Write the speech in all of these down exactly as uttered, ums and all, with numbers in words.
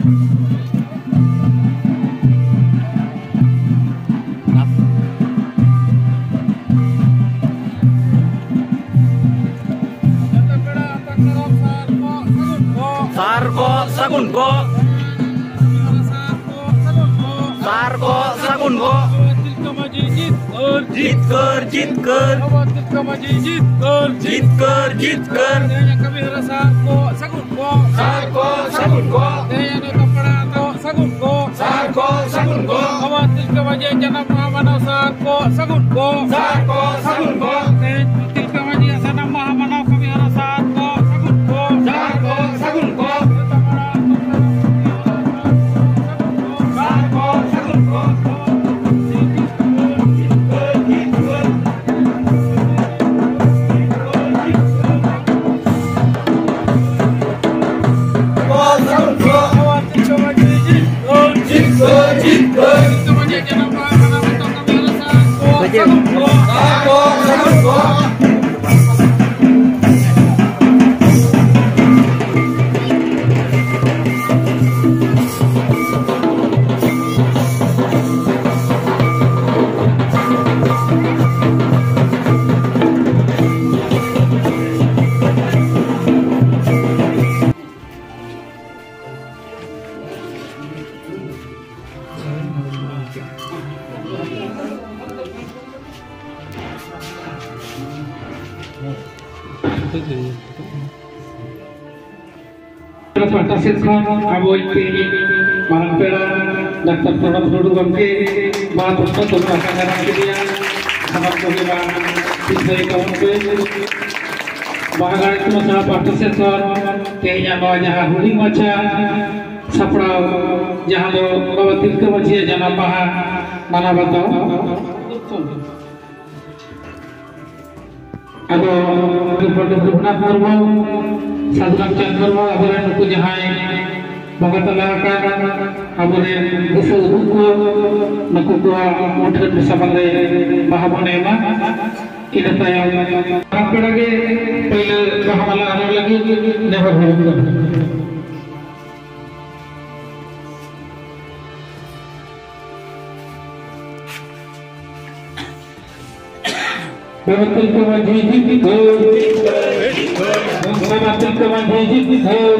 ᱥᱟᱨ ᱠᱚ ᱥᱟᱹᱜᱩᱱ ᱠᱚ᱾ ᱥᱟᱨ ᱠᱚ ᱥᱟᱹᱜᱩᱱ ᱠᱚ᱾ ᱟᱵᱚ ᱛᱤᱞᱠᱟᱹ ᱢᱟᱹᱡᱷᱤ ᱡᱤᱛᱠᱟᱹᱨ᱾ ᱡᱤᱛᱠᱟᱹᱨ, ᱡᱤᱛᱠᱟᱹᱨ᱾ ᱟᱵᱚ ᱛᱤᱞᱠᱟᱹ ᱢᱟᱹᱡᱷᱤ ᱡᱤᱛᱠᱟᱹᱨ᱾ ᱡᱤᱛᱠᱟᱹᱨ, ᱡᱤᱛᱠᱟᱹᱨ᱾ ᱛᱮᱦᱮᱧᱟᱜ ᱠᱟᱹᱢᱤ ᱦᱚᱨᱟ ᱥᱟᱨ ᱠᱚ ᱥᱟᱹᱜᱩᱱ ᱠᱚ᱾ ᱥᱟᱨ ᱠᱚ ᱥᱟᱹᱜᱩᱱ ᱠᱚ᱾ ᱛᱮᱦᱮᱧᱟᱜ ᱱᱮᱣᱛᱟ ᱯᱮᱲᱟ ᱫᱚ ᱥᱟᱹᱜᱩᱱ ᱠᱚ᱾ ᱥᱟᱨ ᱠᱚ ᱥᱟᱹᱜᱩᱱ ᱠᱚ᱾ ᱟᱵᱚ ᱛᱤᱞᱠᱟᱹ ᱢᱟᱹᱡᱷᱤ ᱡᱟᱱᱟᱢ ᱢᱟᱦᱟ ᱢᱟᱱᱟᱣ ᱥᱟᱨ ᱠᱚ ᱥᱟᱹᱜᱩᱱ ᱠᱚ᱾ ᱥᱟᱨ ᱠᱚ ᱥᱟᱹᱜᱩᱱ ᱠᱚ᱾ ᱛᱮᱦᱮᱧ ᱛᱤᱞᱠᱟᱹ ᱢᱟᱹᱡᱷᱤ ᱡᱟᱱᱟᱢ ᱢᱟᱦᱟ ᱢᱟᱱᱟᱣ ᱠᱟᱹᱢᱤ ᱦᱚᱨᱟ ᱥᱟᱨ ᱠᱚ ᱥᱟᱹᱜᱩᱱ ᱠᱚ᱾ ᱥᱟᱨ ᱠᱚ ᱥᱟᱹᱜᱩᱱ ᱠᱚ᱾ ᱥᱟᱨ ᱠᱚ ᱥᱟᱹᱜᱩᱱ ᱠᱚ᱾ ᱯᱟᱦᱴᱟ ᱥᱮᱫ ᱠᱷᱚᱱ ᱟᱵᱚ ᱤᱧ ᱢᱟᱨᱟᱝ ᱯᱮᱲᱟ ᱰᱟᱠᱛᱟᱨ ᱯᱨᱚᱱᱚᱵ ᱴᱩᱰᱩ ᱜᱚᱢᱠᱮ ᱵᱟᱦᱟ ᱛᱚᱨᱯᱟ ᱛᱮᱵᱚᱱ ᱟᱛᱟᱝ ᱫᱟᱨᱟᱢ ᱠᱮᱫᱮᱭᱟ᱾ ᱥᱟᱱᱟᱢ ᱠᱚᱜᱮ ᱵᱟᱦᱟ ᱥᱤᱥᱟᱹᱭ ᱛᱟᱵᱚᱱ ᱯᱮ᱾ ᱵᱟᱦᱟ ᱜᱟᱲ ᱤᱛᱩᱱ ᱟᱥᱲᱟ ᱯᱟᱦᱴᱟ ᱥᱮᱫ ᱠᱷᱚᱱ ᱛᱮᱦᱮᱧᱟᱜ ᱱᱚᱣᱟ ᱡᱟᱦᱟᱸ ᱦᱩᱰᱤᱧ ᱢᱟᱪᱷᱟ ᱥᱟᱯᱲᱟᱣ, ᱡᱟᱦᱟᱸ ᱫᱚ ᱵᱟᱵᱟ ᱛᱤᱞᱠᱟᱹ ᱢᱟᱹᱡᱷᱤᱭᱟᱜ ᱡᱟᱱᱟᱢ ᱢᱟᱦᱟ ᱢᱟᱱᱟᱣ ᱵᱟᱛᱟᱣ᱾ ᱟᱫᱚ ᱯᱚᱱᱰᱤᱛ ᱨᱚᱜᱷᱩᱱᱟᱛᱷ ᱢᱩᱨᱢᱩ, ᱥᱟᱹᱫᱷᱩ ᱨᱟᱢᱪᱟᱸᱫᱽ ᱢᱩᱨᱢᱩ, ᱟᱵᱚᱨᱮᱱ ᱱᱩᱠᱩ ᱡᱟᱦᱟᱸᱭ ᱵᱚᱸᱜᱟ ᱛᱟᱞᱟ ᱟᱠᱟᱱ, ᱟᱵᱚᱨᱮᱱ ᱫᱤᱥᱟᱹ ᱩᱫᱩᱜ ᱠᱚ, ᱱᱩᱠᱩ ᱠᱚᱣᱟᱜ ᱢᱩᱴᱷᱟᱹᱱ ᱨᱮ ᱥᱟᱢᱟᱝ ᱨᱮ ᱵᱟᱦᱟ ᱵᱚᱱ ᱮᱢᱟ᱾ ᱤᱱᱟᱹ ᱛᱟᱭᱚᱢ ᱢᱟᱨᱟᱝ ᱯᱮᱲᱟ ᱜᱮ ᱯᱳᱭᱞᱳ ᱵᱟᱦᱟ ᱢᱟᱞᱟ ᱟᱨᱟᱣ ᱞᱟᱹᱜᱤᱫ ᱱᱮᱦᱚᱨ ᱦᱩᱭᱩᱜ ᱠᱟᱱᱟ᱾ ᱵᱟᱵᱟ ᱛᱤᱞᱠᱟᱹ ᱢᱟᱹᱡᱷᱤ ᱡᱤᱛᱠᱟᱹᱨ᱾ ᱵᱟᱵᱟ ᱛᱤᱞᱠᱟᱹ ᱢᱟᱹᱡᱷᱤ ᱡᱤᱛᱠᱟᱹᱨ᱾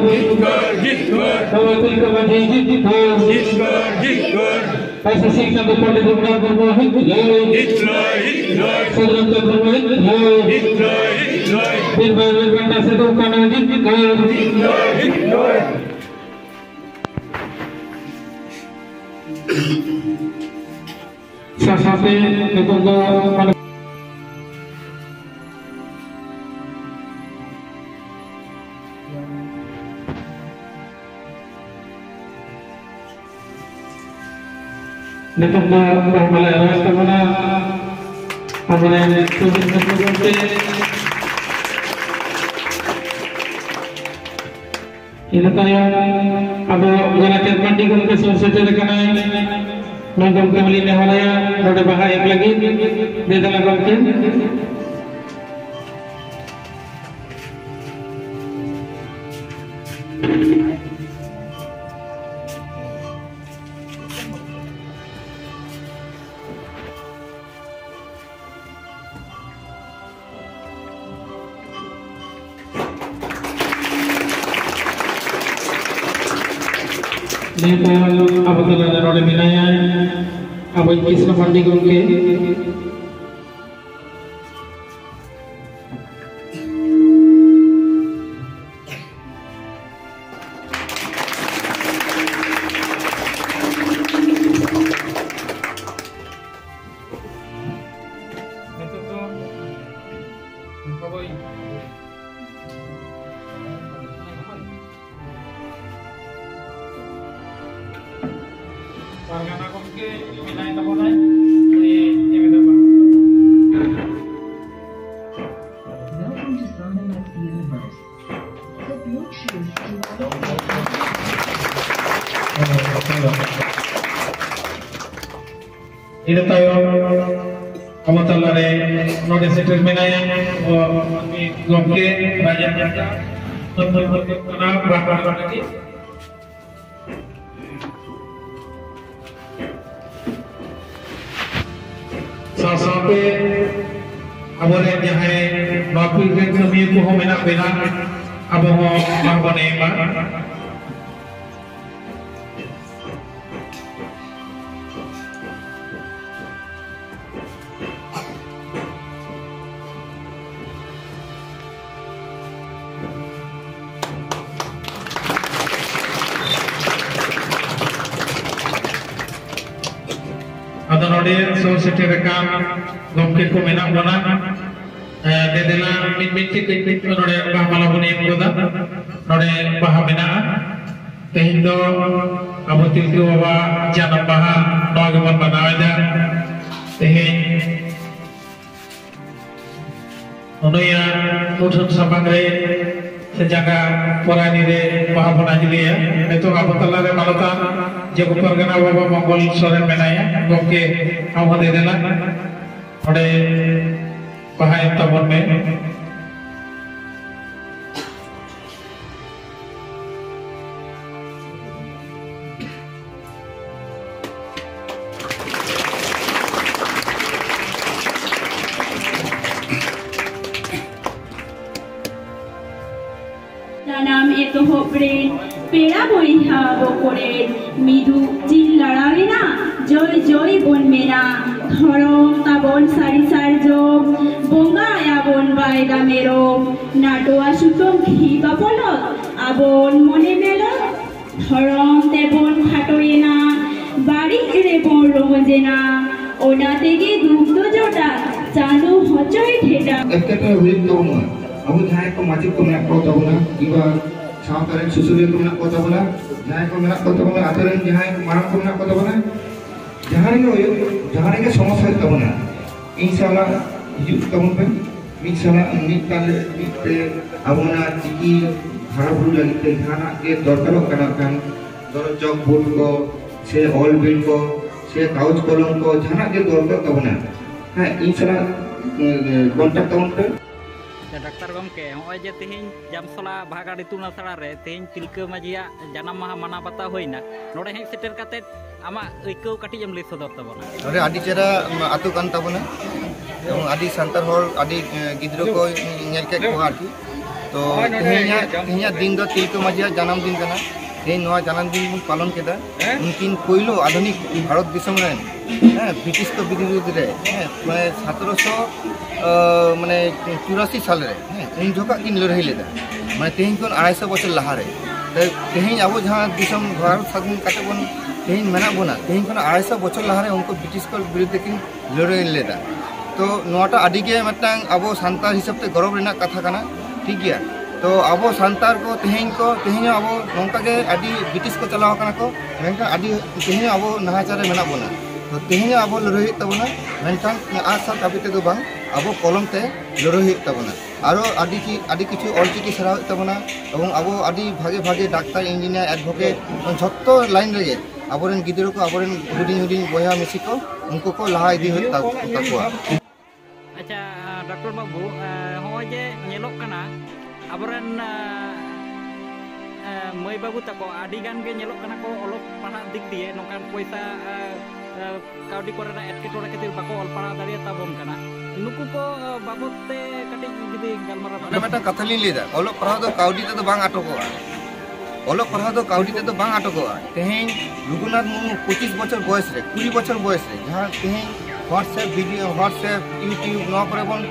ᱵᱟᱵᱟ ᱛᱤᱞᱠᱟᱹ ᱢᱟᱹᱡᱷᱤ ᱡᱤᱛᱠᱟᱹᱨ᱾ ᱯᱟᱹᱨᱥᱤ ᱥᱤᱧ ᱪᱟᱸᱫᱚ ᱯᱚᱱᱰᱤᱛ ᱨᱚᱜᱷᱩᱱᱟᱛᱷ ᱢᱩᱨᱢᱩ ᱦᱤᱡᱞᱟᱹᱭ᱾ ᱥᱟᱫᱷᱩᱨᱟᱢᱪᱟᱸᱫᱽ ᱢᱩᱨᱢᱩ ᱦᱤᱡᱞᱟᱹᱭ᱾ ᱵᱤᱨ ᱵᱟᱱᱴᱟ ᱥᱤᱫᱩ ᱠᱟᱹᱱᱦᱩ ᱡᱤᱛᱠᱟᱹᱨ᱾ ᱥᱟᱶ ᱥᱟᱶᱛᱮ ᱱᱤᱛᱚᱜ ᱫᱚ ᱢᱟᱱᱮ ᱱᱤᱛᱚᱜ ᱫᱚ ᱵᱟᱦᱟ ᱢᱟᱞᱟ ᱮᱢᱟᱭ ᱛᱟᱵᱚᱱᱟ ᱟᱵᱚᱨᱮᱱ ᱥᱩᱵᱤᱨ ᱢᱩᱨᱢᱩ ᱜᱚᱢᱠᱮ᱾ ᱤᱱᱟᱹ ᱛᱟᱭᱚᱢ ᱟᱵᱚ ᱜᱚᱨᱟᱪᱟᱸᱫᱽ ᱢᱟᱱᱰᱤ ᱜᱚᱢᱠᱮ ᱥᱩᱨ ᱥᱮᱴᱮᱨ ᱟᱠᱟᱱᱟᱭ᱾ ᱱᱩᱭ ᱜᱚᱢᱠᱮ ᱦᱚᱸᱞᱤᱧ ᱱᱮᱦᱚᱨᱟᱭᱟ ᱱᱚᱰᱮ ᱵᱟᱦᱟ ᱮᱢ ᱞᱟᱹᱜᱤᱫ᱾ ᱫᱮ ᱫᱮᱞᱟ ᱜᱚᱢᱠᱮ᱾ ᱱᱤᱭᱟᱹ ᱛᱟᱭᱚᱢ ᱟᱵᱚ ᱛᱟᱞᱟᱨᱮ ᱱᱚᱰᱮ ᱢᱮᱱᱟᱭᱟ ᱟᱵᱚᱭᱤᱡ ᱠᱨᱤᱥᱱᱚ ᱢᱟᱱᱰᱤ ᱜᱚᱢᱠᱮ᱾ ᱱᱤᱛᱚᱜ ᱫᱚ ᱚᱠᱚᱭ ᱯᱟᱨᱜᱟᱱᱟ ᱜᱚᱢᱠᱮ ᱢᱮᱱᱟᱭ ᱛᱟᱵᱚᱱᱟᱭ, ᱩᱱᱤ ᱮᱢ ᱮᱫᱟ ᱵᱟᱝ᱾ Welcome to Sangha Next Universe. The Bluetooth to ᱤᱱᱟᱹ ᱛᱟᱭᱚᱢ ᱟᱵᱚ ᱛᱟᱞᱟᱨᱮ ᱱᱚᱰᱮ ᱥᱮᱴᱮᱨ ᱢᱮᱱᱟᱭᱟ ᱟᱵᱚ ᱜᱚᱢᱠᱮ ᱨᱟᱡᱟ ᱜᱟᱰᱟ, ᱠᱟᱱᱟ ᱵᱟᱨ ᱵᱟᱨ ᱞᱟᱹᱜᱤᱫ᱾ ᱥᱟᱶ ᱥᱟᱶᱛᱮ ᱟᱵᱚᱨᱮᱱ ᱡᱟᱦᱟᱸᱭ ᱱᱚᱣᱟ ᱯᱤᱲ ᱨᱮᱱ ᱠᱟᱹᱢᱤᱭᱟᱹ ᱠᱚᱦᱚᱸ ᱢᱮᱱᱟᱜ ᱵᱮᱱᱟ, ᱟᱵᱚ ᱦᱚᱸ ᱢᱟ ᱵᱚᱱ ᱮᱢᱟ᱾ ᱟᱫᱚ ᱱᱚᱰᱮ ᱥᱩᱨ ᱥᱮᱴᱮᱨ ᱟᱠᱟᱱ ᱜᱚᱢᱠᱮ ᱠᱚ ᱢᱮᱱᱟᱜ ᱵᱚᱱᱟ᱾ ᱮ, ᱫᱮ ᱫᱮᱞᱟ ᱢᱤᱫ ᱢᱤᱫ ᱛᱮ ᱠᱟᱹᱡ ᱠᱟᱹᱡ ᱛᱮ ᱱᱚᱰᱮ ᱵᱟᱦᱟ ᱢᱟᱞᱟ ᱵᱚᱱ ᱮᱢ ᱜᱚᱫᱟ᱾ ᱱᱚᱰᱮ ᱵᱟᱦᱟ ᱢᱮᱱᱟᱜᱼᱟ᱾ ᱛᱮᱦᱮᱧ ᱫᱚ ᱟᱵᱚ ᱛᱤᱞᱠᱟᱹ ᱵᱟᱵᱟ ᱡᱟᱱᱟᱢ ᱢᱟᱦᱟ ᱱᱚᱣᱟ ᱜᱮᱵᱚᱱ ᱢᱟᱱᱟᱣ ᱮᱫᱟ᱾ ᱛᱮᱦᱮᱧ ᱩᱱᱤᱭᱟᱜ ᱢᱩᱴᱷᱟᱹᱱ ᱥᱟᱢᱟᱝ ᱨᱮ ᱥᱮ ᱡᱟᱸᱜᱟ ᱯᱚᱨᱟᱭᱱᱤ ᱨᱮ ᱵᱟᱦᱟ ᱵᱚᱱ ᱟᱸᱡᱞᱤᱭᱟ᱾ ᱱᱤᱛᱚᱜ ᱟᱵᱚ ᱛᱟᱞᱟᱨᱮ ᱢᱟᱱᱚᱛᱟᱱ ᱡᱚᱜᱚ ᱯᱟᱨᱜᱟᱱᱟ ᱵᱟᱵᱟ ᱢᱚᱝᱜᱚᱞ ᱥᱚᱨᱮᱱ ᱢᱮᱱᱟᱭᱟ᱾ ᱜᱚᱢᱠᱮ, ᱟᱢ ᱦᱚᱸ ᱫᱮ ᱫᱮᱞᱟ᱾ ᱚᱸᱰᱮ ᱵᱟᱦᱟ ᱮᱢ ᱛᱟᱵᱚᱱ ᱢᱮ᱾ ᱡᱟᱱᱟᱢ ᱮᱛᱚᱦᱚᱵ ᱨᱮ ᱯᱮᱲᱟ ᱵᱚᱭᱦᱟ ᱵᱚᱠᱚᱨᱮ ᱢᱤᱫᱩᱜ ᱡᱤᱞ ᱞᱟᱲᱟᱣ ᱮᱱᱟ, ᱡᱚᱭ ᱡᱚᱭ ᱵᱚᱱ ᱢᱮᱱᱟ᱾ ᱫᱷᱚᱨᱚᱢ ᱛᱟᱵᱚᱱ ᱥᱟᱹᱨᱤ ᱥᱟᱨᱡᱚᱢ, ᱵᱚᱸᱜᱟᱭᱟᱵᱚᱱ ᱵᱟᱭᱫᱟ ᱢᱮᱨᱚᱢ, ᱱᱟᱴᱚᱣᱟ ᱥᱩᱛᱟᱹᱢ ᱜᱷᱤ ᱵᱟᱯᱚᱞᱚᱛ, ᱟᱵᱚᱱ ᱢᱚᱱᱮ ᱢᱮᱞᱚᱛ᱾ ᱫᱷᱚᱨᱚᱢ ᱛᱮᱵᱚᱱ ᱠᱷᱟᱴᱚᱭᱮᱱᱟ, ᱵᱟᱹᱲᱤᱡ ᱨᱮᱵᱚᱱ ᱨᱚᱢᱚᱡᱮᱱᱟ, ᱚᱱᱟ ᱛᱮᱜᱮ ᱫᱩᱠ ᱫᱚ ᱡᱚᱴᱟ, ᱪᱟᱸᱫᱚ ᱦᱚᱪᱚᱭ ᱴᱷᱮᱴᱟ᱾ ᱮᱴᱠᱮᱴᱚᱬᱮ ᱦᱩᱭᱩᱜ ᱛᱟᱵᱚᱱᱟ᱾ ᱟᱵᱚ ᱡᱟᱦᱟᱸᱭ ᱠᱚ ᱢᱟᱪᱮᱫ ᱠᱚ ᱢᱮᱱᱟᱜ ᱠᱚ ᱛᱟᱵᱚᱱᱟ, ᱠᱤᱝᱵᱟ ᱥᱟᱶᱛᱟ ᱨᱮᱱ ᱥᱩᱥᱟᱹᱨᱤᱭᱟᱹ ᱠᱚ ᱢᱮᱱᱟᱜ ᱠᱚ ᱛᱟᱵᱚᱱᱟ, ᱡᱟᱦᱟᱸᱭ ᱠᱚ ᱢᱮᱱᱟᱜ ᱠᱚ ᱛᱟᱵᱚᱱᱟ, ᱟᱛᱳ ᱨᱮᱱ ᱡᱟᱦᱟᱸᱭ ᱢᱟᱨᱟᱝ ᱠᱚ ᱢᱮᱱᱟᱜ ᱠᱚ ᱛᱟᱵᱚᱱᱟ, ᱡᱟᱦᱟᱸ ᱨᱮᱜᱮ ᱦᱩᱭᱩᱜ, ᱡᱟᱦᱟᱸ ᱨᱮᱜᱮ ᱥᱚᱢᱚᱥᱥᱟ ᱦᱩᱭᱩᱜ ᱛᱟᱵᱚᱱᱟ, ᱤᱧ ᱥᱟᱞᱟᱜ ᱦᱤᱡᱩᱜ ᱛᱟᱵᱚᱱ ᱯᱮ᱾ ᱢᱤᱫ ᱥᱟᱞᱟᱜ, ᱢᱤᱫ ᱛᱟᱞᱮ, ᱢᱤᱫ ᱛᱮ ᱟᱵᱚᱱᱟᱜ ᱪᱤᱠᱤ ᱦᱟᱨᱟ ᱵᱩᱨᱩ ᱞᱟᱹᱜᱤᱫ ᱛᱮ ᱡᱟᱦᱟᱱᱟᱜ ᱜᱮ ᱫᱚᱨᱠᱟᱨᱚᱜ ᱠᱟᱱᱟ ᱠᱷᱟᱱ, ᱫᱷᱚᱨᱚ ᱪᱚᱠ ᱵᱳᱨᱰ ᱠᱚ ᱥᱮ ᱚᱞ ᱵᱤᱞ ᱠᱚ ᱥᱮ ᱠᱟᱜᱚᱡᱽ ᱠᱚᱞᱚᱢ ᱠᱚ ᱡᱟᱦᱟᱱᱟᱜ ᱜᱮ ᱫᱚᱨᱠᱟᱨ ᱛᱟᱵᱚᱱᱟ, ᱦᱮᱸ, ᱤᱧ ᱥᱟᱞᱟᱜ, ᱮ, ᱮ, ᱠᱚᱱᱴᱟᱠᱴ ᱛᱟᱵᱚᱱ ᱯᱮ᱾ ᱟᱪᱪᱷᱟ, ᱰᱟᱠᱛᱟᱨ ᱜᱚᱢᱠᱮ, ᱱᱚᱜᱼᱚᱭ ᱡᱮ ᱛᱮᱦᱮᱧ ᱡᱟᱢᱥᱚᱞᱟ ᱵᱷᱟᱜᱟᱲ ᱤᱛᱩᱱ ᱟᱥᱲᱟ ᱨᱮ ᱛᱮᱦᱮᱧ ᱛᱤᱞᱠᱟᱹ ᱢᱟᱹᱡᱷᱤᱭᱟᱜ ᱡᱟᱱᱟᱢ ᱢᱟᱦᱟ ᱢᱟᱱᱟᱣ ᱵᱟᱛᱟᱣ ᱦᱩᱭᱱᱟ, ᱱᱚᱰᱮ ᱦᱮᱡ ᱥᱮᱴᱮᱨ ᱠᱟᱛᱮ ᱟᱢᱟᱜ ᱟᱹᱭᱠᱟᱹᱣ ᱠᱟᱹᱴᱤᱡ ᱮᱢ ᱞᱟᱹᱭ ᱥᱚᱫᱚᱨ ᱛᱟᱵᱚᱱᱟ᱾ ᱱᱚᱰᱮ ᱟᱹᱰᱤ ᱪᱮᱦᱨᱟ, ᱩᱢ, ᱟᱹᱛᱩ ᱠᱟᱱ ᱛᱟᱵᱚᱱᱟ᱾ ᱮᱵᱚᱝ ᱟᱹᱰᱤ ᱥᱟᱱᱛᱟᱲ ᱦᱚᱲ, ᱟᱹᱰᱤ, ᱮ, ᱜᱤᱫᱽᱨᱟᱹ ᱠᱚ ᱧᱮᱞ ᱠᱮᱫ ᱠᱚᱣᱟ ᱟᱨᱠᱤ᱾ ᱛᱚ ᱛᱮᱦᱮᱧᱟᱜ, ᱛᱮᱦᱮᱧᱟᱜ ᱫᱤᱱ ᱫᱚ ᱛᱤᱞᱠᱟᱹ ᱢᱟᱹᱡᱷᱤᱭᱟᱜ ᱡᱟᱱᱟᱢ ᱫᱤᱱ ᱠᱟᱱᱟ᱾ ᱛᱮᱦᱮᱧ ᱱᱚᱣᱟ ᱡᱟᱱᱟᱢ ᱫᱤᱱ ᱵᱚᱱ ᱯᱟᱞᱚᱱ ᱠᱮᱫᱟ᱾ ᱩᱱᱠᱤᱱ ᱯᱳᱭᱞᱳ ᱟᱫᱷᱩᱱᱤᱠ ᱵᱷᱟᱨᱚᱛ ᱫᱤᱥᱚᱢ ᱨᱮᱱ, ᱦᱮᱸ, ᱵᱨᱤᱴᱤᱥ ᱠᱚ ᱵᱤᱨᱩᱫᱽ ᱨᱮ, ᱦᱮᱸ, ᱢᱟᱱᱮ ᱥᱟᱛᱮᱨᱚᱥᱚ, ᱟ, ᱢᱟᱱᱮ ᱪᱩᱨᱟᱥᱤ ᱥᱟᱞ ᱨᱮ, ᱦᱮᱸ, ᱩᱱ ᱡᱚᱠᱷᱚᱱ ᱠᱤᱱ ᱞᱟᱹᱲᱦᱟᱹᱭ ᱞᱮᱫᱟ᱾ ᱢᱟᱱᱮ ᱛᱮᱦᱮᱧ ᱠᱷᱚᱱ ᱟᱲᱟᱭᱥᱚ ᱵᱚᱪᱷᱚᱨ ᱞᱟᱦᱟᱨᱮ᱾ ᱛᱮ-, ᱛᱮᱦᱮᱧ ᱟᱵᱚ ᱡᱟᱦᱟᱸ ᱫᱤᱥᱚᱢ ᱵᱷᱟᱨᱚᱛ ᱥᱟᱫᱷᱤᱱ ᱠᱟᱛᱮ ᱵᱚᱱ ᱛᱮᱦᱮᱧ ᱢᱮᱱᱟᱜ ᱵᱚᱱᱟ, ᱛᱮᱦᱮᱧ ᱠᱷᱚᱱ ᱟᱲᱟᱭᱥᱚ ᱵᱚᱪᱷᱚᱨ ᱞᱟᱦᱟᱨᱮ ᱩᱱᱠᱩ ᱵᱨᱤᱴᱤᱥ ᱠᱚ ᱵᱤᱨᱩᱫᱽ ᱨᱮᱠᱤᱱ ᱞᱟᱹᱲᱦᱟᱹᱭ ᱞᱮᱫᱟ᱾ ᱛᱚ ᱱᱚᱣᱟᱴᱟᱜ ᱟᱹᱰᱤ ᱜᱮ ᱢᱤᱫᱴᱟᱝ ᱟᱵᱚ ᱥᱟᱱᱛᱟᱲ ᱦᱤᱥᱟᱹᱵ ᱛᱮ ᱜᱚᱨᱚᱵᱽ ᱨᱮᱱᱟᱜ ᱠᱟᱛᱷᱟ ᱠᱟᱱᱟ, ᱴᱷᱤᱠ ᱜᱮᱭᱟ᱾ ᱛᱚ ᱟᱵᱚ ᱥᱟᱱᱛᱟᱲ ᱠᱚ ᱛᱮᱦᱮᱧ ᱠᱚ, ᱛᱮᱦᱮᱧ ᱦᱚᱸ ᱟᱵᱚ ᱱᱚᱝᱠᱟ ᱜᱮ ᱟᱹᱰᱤ ᱵᱨᱤᱴᱤᱥ ᱠᱚ ᱪᱟᱞᱟᱣ ᱟᱠᱟᱱᱟ ᱠᱚ, ᱢᱮᱱᱠᱷᱟᱱ ᱟᱹᱰᱤ, ᱛᱮᱦᱮᱧ ᱦᱚᱸ ᱟᱵᱚ ᱱᱟᱦᱟᱪᱟᱨ ᱨᱮ ᱢᱮᱱᱟᱜ ᱵᱚᱱᱟ᱾ ᱛᱚ ᱛᱮᱦᱮᱧ ᱦᱚᱸ ᱟᱵᱚ ᱞᱟᱹᱲᱦᱟᱹᱭ ᱦᱩᱭᱩᱜ ᱛᱟᱵᱚᱱᱟ, ᱢᱮᱱᱠᱷᱟᱱ ᱟᱜᱼᱥᱟᱨ ᱠᱟᱹᱯᱤ ᱛᱮᱫᱚ ᱵᱟᱝ, ᱟᱵᱚ ᱠᱚᱞᱚᱢ ᱛᱮ ᱞᱟᱹᱲᱦᱟᱹᱭ ᱦᱩᱭᱩᱜ ᱛᱟᱵᱚᱱᱟ᱾ ᱟᱨᱚ ᱟᱹᱰᱤ ᱠᱤ-, ᱟᱹᱰᱤ ᱠᱤᱪᱷᱩ ᱚᱞᱪᱤᱠᱤ ᱥᱮᱬᱟ ᱦᱩᱭᱩᱜ ᱛᱟᱵᱚᱱᱟ, ᱮᱵᱚᱝ ᱟᱵᱚ ᱟᱹᱰᱤ ᱵᱷᱟᱜᱮ ᱵᱷᱟᱜᱮ ᱰᱟᱠᱛᱟᱨ, ᱤᱧᱡᱤᱱᱤᱭᱟᱨ, ᱮᱰᱵᱷᱳᱠᱮᱴ, ᱡᱷᱚᱛᱚ ᱞᱟᱭᱤᱱ ᱨᱮᱜᱮ ᱟᱵᱚᱨᱮᱱ ᱜᱤᱫᱽᱨᱟᱹ ᱠᱚ, ᱟᱵᱚᱨᱮᱱ ᱦᱩᱰᱤᱧ ᱦᱩᱰᱤᱧ ᱵᱚᱭᱦᱟ ᱢᱤᱥᱤ ᱠᱚ, ᱩᱱᱠᱩ ᱠᱚ ᱞᱟᱦᱟ ᱤᱫᱤ ᱦᱩᱭᱩᱜ ᱛᱟ-, ᱛᱟᱠᱚᱣᱟ᱾ ᱟᱪᱪᱷᱟ, ᱰᱟᱠᱛᱟᱨ ᱵᱟᱹᱵᱩ, ᱮ, ᱦᱚᱸᱜᱼᱚᱭ ᱡᱮ ᱧᱮᱞᱚᱜ ᱠᱟᱱᱟ, ᱟᱵᱚᱨᱮᱱ, ᱮ, ᱮ, ᱢᱟᱹᱭ ᱵᱟᱹᱵᱩ ᱛᱟᱠᱚ ᱟᱹᱰᱤ ᱜᱟᱱ ᱜᱮ ᱧᱮᱞᱚᱜ ᱠᱟᱱᱟ ᱠᱚ, ᱚᱞᱚᱜ ᱯᱟᱲᱦᱟᱜ ᱫᱤᱠ ᱫᱤᱭᱮ ᱱᱚᱝᱠᱟᱱ ᱯᱚᱭᱥᱟ, ᱮ, ᱮ, ᱠᱟᱹᱣᱰᱤ ᱠᱚᱨᱮᱱᱟᱜ ᱮᱴᱠᱮᱴᱚᱬᱮ ᱠᱷᱟᱹᱛᱤᱨ ᱵᱟᱠᱚ ᱚᱞ ᱯᱟᱲᱦᱟᱣ ᱫᱟᱲᱮᱭᱟᱛᱟ ᱵᱚᱱ ᱠᱟᱱᱟ᱾ ᱱᱩᱠᱩ ᱠᱚ, ᱮ, ᱵᱟᱵᱚᱫ ᱛᱮ ᱠᱟᱹᱴᱤᱡ ᱡᱩᱫᱤ ᱜᱟᱞᱢᱟᱨᱟᱣ ᱱᱚᱰᱮ ᱢᱤᱫᱴᱟᱝ ᱠᱟᱛᱷᱟ ᱞᱤᱧ ᱞᱟᱹᱭᱫᱟ, ᱚᱞᱚᱜ ᱯᱟᱲᱦᱟᱣ ᱫᱚ ᱠᱟᱹᱣᱰᱤ ᱛᱮᱫᱚ ᱵᱟᱝ ᱟᱴᱚᱠᱚᱜᱼᱟ᱾ ᱚᱞᱚᱜ ᱯᱟᱲᱦᱟᱣ ᱫᱚ ᱠᱟᱹᱣᱰᱤ ᱛᱮᱫᱚ ᱵᱟᱝ ᱟᱴᱚᱠᱚᱜᱼᱟ᱾ ᱛᱮᱦᱮᱧ ᱨᱚᱜᱷᱩᱱᱟᱛᱷ ᱢᱩᱨᱢᱩ ᱯᱚᱸᱪᱤᱥ ᱵᱚᱪᱷᱚᱨ ᱵᱚᱭᱮᱥ ᱨᱮ, ᱠᱩᱲᱤ ᱵᱚᱪᱷᱚᱨ ᱵᱚᱭᱮᱥ ᱨᱮ, ᱡᱟᱦᱟᱸ ᱛᱮᱦᱮᱧ WhatsApp video, WhatsApp, YouTube ᱱᱚᱣᱟ ᱠᱚᱨᱮ ᱵᱚᱱ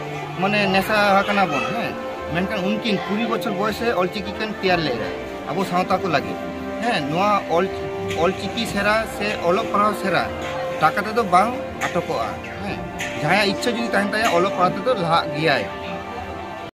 ᱢᱟᱱᱮ ᱱᱮᱥᱟ ᱟᱠᱟᱱᱟ ᱵᱚᱱ, ᱦᱮᱸ, ᱢᱮᱱᱠᱷᱟᱱ ᱩᱱᱠᱤᱱ ᱠᱩᱲᱤ ᱵᱚᱪᱷᱚᱨ ᱵᱚᱭᱮᱥ ᱨᱮ ᱚᱞᱪᱤᱠᱤ ᱠᱤᱱ ᱛᱮᱭᱟᱨ ᱞᱮᱫᱟ ᱟᱵᱚ ᱥᱟᱶᱛᱟ ᱠᱚ ᱞᱟᱹᱜᱤᱫ᱾ ᱦᱮᱸ, ᱱᱚᱣᱟ ᱚᱞ, ᱚᱞᱪᱤᱠᱤ ᱥᱮᱬᱟ ᱥᱮ ᱚᱞᱚᱜ ᱯᱟᱲᱦᱟᱣ ᱥᱮᱬᱟ ᱴᱟᱠᱟ ᱛᱮᱫᱚ ᱵᱟᱝ ᱟᱴᱚᱠᱚᱜᱼᱟ᱾ ᱦᱮᱸ, ᱡᱟᱦᱟᱸᱭᱟᱜ ᱤᱪᱪᱷᱟᱹ ᱡᱩᱫᱤ ᱛᱟᱦᱮᱱ ᱛᱟᱭᱟ, ᱚᱞᱚᱜ ᱯᱟᱲᱦᱟᱣ ᱛᱮᱫᱚ ᱞᱟᱦᱟᱜ ᱜᱮᱭᱟᱭ᱾